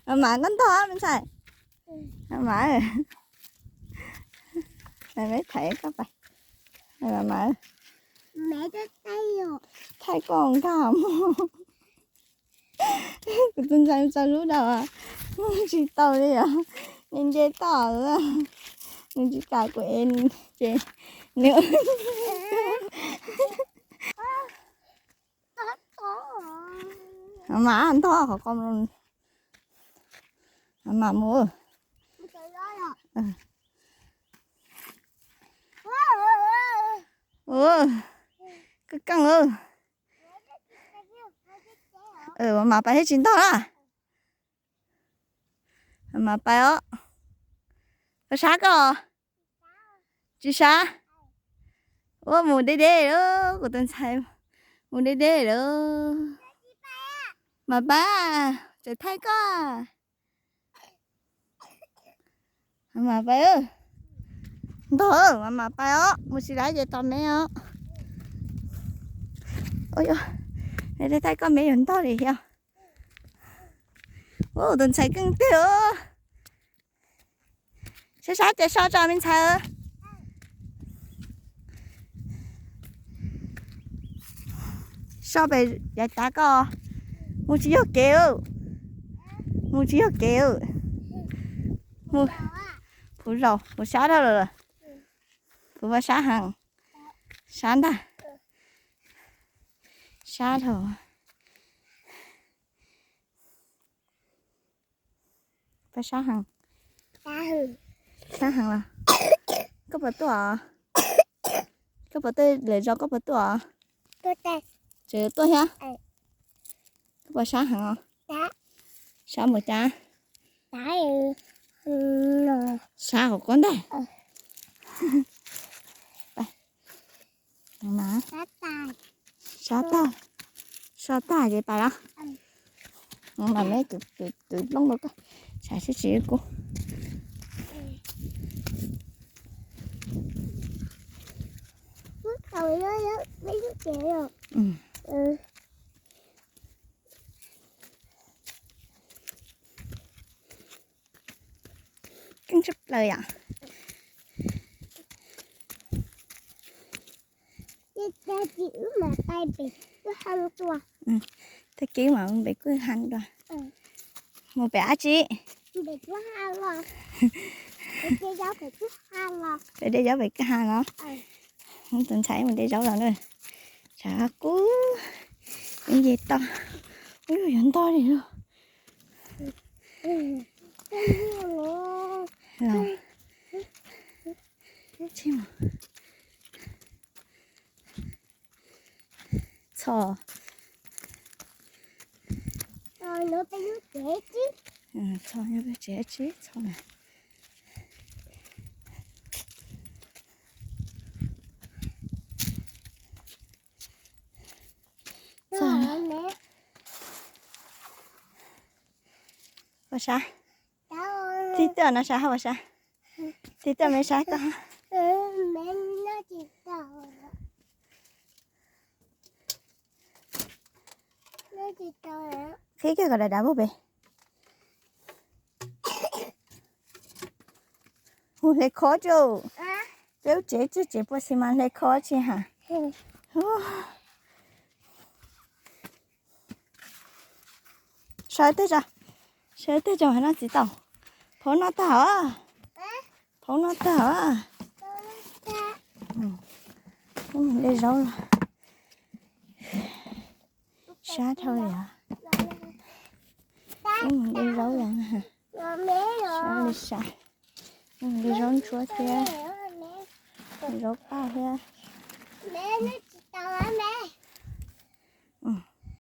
Mas mas koj ntog me ntxhais. Mas mas, me thaiv koj pais. Mas mas, thaij koj nkag mus. Kuv tus ntxhais txog lub dau, mus tsis tau li os. Nws nce toj, nws tsis kam kuv ev ces nws, mas ntog qhov ko, mas mus. Koj keej, mas mas pais thiab tsis ntog na. Mas pais os. Koj sab koj, tsis sab. Ua mus deb deb lawm, kuv tus ntxhais mus deb deb lawm. Mas pais, tseem thaij koj. Mas pais, ntog, mas mas pais os, mus tsis laib ces tos me os. Ua, thaij koj me yuav ntog li thiab. Ua, tus ntxhais keej tiag os. Sab sab ces so tso me ntxhais. So pem yav tav koj, mus tsis yog kev, mus tsis yog kev. Mus, puv zaus, puv sab dhau lawm. Puv vaj sab heev, sab ntag, sab dhau. Pab sab heev, sab heev los. Koj puas tuaj? Koj puas tuaj lawm zos, koj puas tuaj? Tseem tuaj thiab. Koj puas sab heev os? Sab npaum cas? Sab hauv koj ntag. Sab tag, sab tag ces pais los. Mam me kwv nplooj rau koj, tsam sib tsis kuv. Keej tshaj plaws yom. Tag kis mas mus pem kwj ha dua. Mus pem dab tsi? Pem de zaub pem kwj ha los. Tus ntxhais mus de zaub los na. Tshav kub, ib nce toj. Ub, yuav ntog li lauj. Los, txhos, txhos nyob peb tsev dab tsi txhos na. Ua sab, tib tuaj no sab hauj ua sab, tib tuaj me sab koj. Qhib kiag kom dav dav puag pem. Mus hle khob tso. Peb lub tsev tsis tsev puas xis mas hle khob tsis ha. Sawv tej, sawv tej tso no txiv tau. Phaub noj tag os. Phaub noj tag os. Mus de zaub los. Sab dhau li os. Mus de zaub los. Sab li sab. Mus de zaub ntsuab thiab. Zaub paj thiab.